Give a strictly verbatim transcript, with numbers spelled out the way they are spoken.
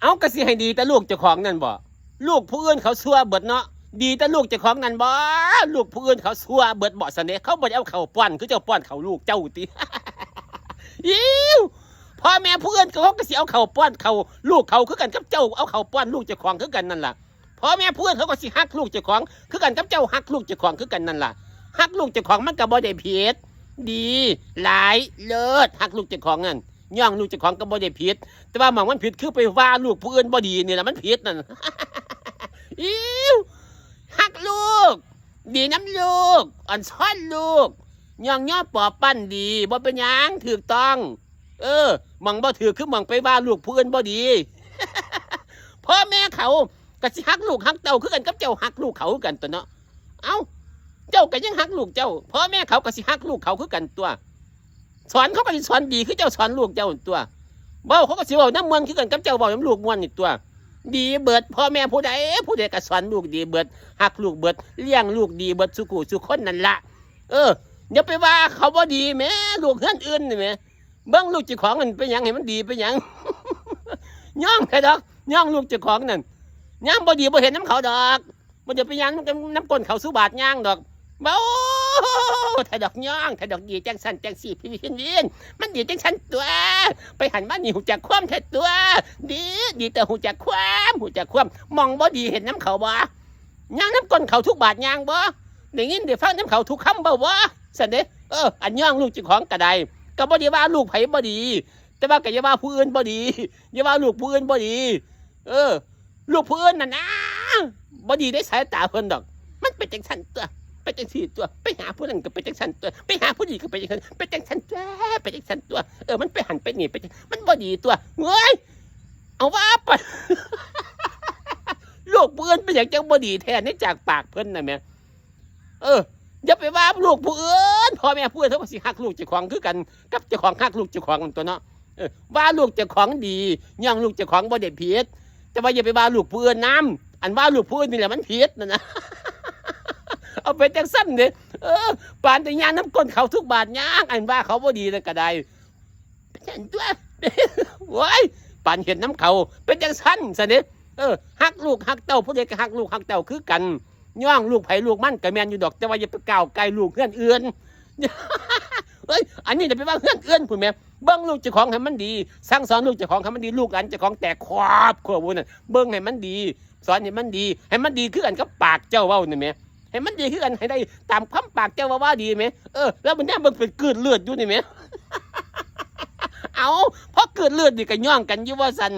เอา ก็สิให้ดีแต่ลูกเจ้าของนั่นบ่ ลูกผู้อื่นเขาซั่วเบิดเนาะ ดีแต่ลูกเจ้าของนั่นบ่ ลูกผู้อื่นเขาซั่วเบิดบ่ ซั่นเด้ เขาบ่ได้เอาข้าวป้อนคือเจ้าป้อนข้าวลูกเจ้าติ อิ้ว พ่อแม่ผู้อื่นเขาก็สิเอาข้าวป้อนข้าวลูกเขาคือกันกับเจ้าเอาข้าวป้อนลูกเจ้าของคือกันนั่นล่ะ พ่อแม่ผู้อื่นเขาก็สิฮักลูกเจ้าของคือกันกับเจ้าฮักลูกเจ้าของคือกันนั่นล่ะ ฮักลูกเจ้าของมันก็บ่ได้ผิด ดี หลาย เลิศ ฮักลูกเจ้าของนั่น ย่องลูกเจ้าของก็บ่ได้ผิด แต่ว่าหม่องมันผิดคือไปว่าลูกผู้อื่นบ่ดีนี่ล่ะมันผิดนั่น อิ้ว ฮักลูก ดีนำลูก อ่อนซ้อนลูก ย่องย่อปอปั้นดี บ่เป็นหยัง ถูกต้อง เออ หม่องบ่ถูกคือหม่องไปว่าลูกผู้อื่นบ่ดี พ่อแม่เขาก็สิฮักลูกฮักเต้าคือกันกับเจ้าฮักลูกเขาคือกันตัวเนาะ เอ้า เจ้าก็ยังฮักลูกเจ้า พ่อแม่เขาก็สิฮักลูกเขาคือกันตัว สอนเขาก็สิสอนดีคือเจ้าสอนลูกเจ้าตัว เว้าเขาก็สิเว้านำม่วนคือกันกับเจ้าเว้านำลูกม่วนนี่ตัว ดีเบิด พ่อแม่ผู้ใด ผู้ใดก็สอนลูกดีเบิด ฮักลูกเบิด เลี้ยงลูกดีเบิดซุผู้ซุคนนั่นล่ะ เออ อย่าไปว่าเขาบ่ดีแหม ลูกเฮือนอื่นนี่แหม เบิ่งลูกเจ้าของมันเป็นหยังให้มันดีเป็นหยัง ย่องแท้ดอก ย่องลูกเจ้าของนั่น ยามบ่ดีบ่เห็นนำเขาดอก บ่จะไปย่างนำ นำก้นเขาสู่บาดย่างดอก เว้า แท้ดอก ย่องแท้ดอก ดีจังซั่นจังซี่ พี่วินวิน มันดีจังซั่นตัว ไปหันมานี่ฮู้จักความแท้ตัว ดี ดีแต่ฮู้จักความ ฮู้จักความ หม่องบ่ดีเห็นนำเขาบ่ ย่างนำก้นเขาทุกบาดย่างบ่ ได้ยินได้ฟังนำเขาทุกคำเว้าบ่ ซั่นเด้ เออ อันย่องลูกเจ้าของก็ได้ ก็บ่ได้ว่าลูกไผบ่ดี แต่ว่าก็อย่าว่าผู้อื่นบ่ดี อย่าว่าลูกผู้อื่นบ่ดี เออ ลูกผู้อื่นนั่นนะ บ่ดีในสายตาเพิ่นดอก มันเป็นจังซั่นตัว เป็นจังซี่ตัว ไปหาผู้นั้นก็เป็นจังซั่นตัว ไปหาผู้นี้ก็เป็นจังซั่น เป็นจังซั่นตัว เป็นจังซั่นตัว เออ มันไปหันไปนี่ ไปจัง มันบ่ดีตัว เว้ย เอาว่าไป ลูกผู้อื่นเป็นหยังจังบ่ดีแท้ ในจากปากเพิ่นน่ะแหม เออ อย่าไปว่าลูกผู้อื่น พ่อแม่ผู้อื่นเขาก็สิฮักลูกเจ้าของคือกัน กับเจ้าของฮักลูกเจ้าของนั่นตัวเนาะ เออ ว่าลูกเจ้าของดี ย่องลูกเจ้าของบ่ได้ผิด แต่ว่าอย่าไปว่าลูกผู้อื่นนำ อันว่าลูกผู้อื่นนี่แหละมันผิดนั่นนะ เอาไปจังซั่นเด้ เออ ปานแต่ย่างนำก้นเขาทุกบาดย่าง อันว่าเขาบ่ดีนั่นก็ได้ เป็นจังซั่นตัว โอ้ย ปานเห็นนำเขา เป็นจังซั่นซั่นเด้ เออ ฮักลูกฮักเต้า ผู้ใดก็ฮักลูกฮักเต้าคือกัน ย่องลูกไผลูกมันก็แม่นอยู่ดอก แต่ว่าอย่าไปก้าวไก่ลูกเฮือนอื่น เอ้ย อันนี้อย่าไปว่าเฮือนอื่นพุ้นแหม เบิ่งลูกเจ้าของให้มันดี สั่งสอนลูกเจ้าของให้มันดี ลูกหลานเจ้าของแตกครอบครัวพุ้นน่ะ เบิ่งให้มันดี สอนให้มันดี ให้มันดีคือกันกับปากเจ้าเว้านี่แหม ให้มันดีคือกัน ให้ได้ตามความปากเจ้าว่าว่าดีแหม เออ แล้วมันเนี่ยมันเป็นกลืนเลือดอยู่นี่แหม เอา เพราะกลืนเลือดนี่ก็ย่องกันอยู่ว่าซั่น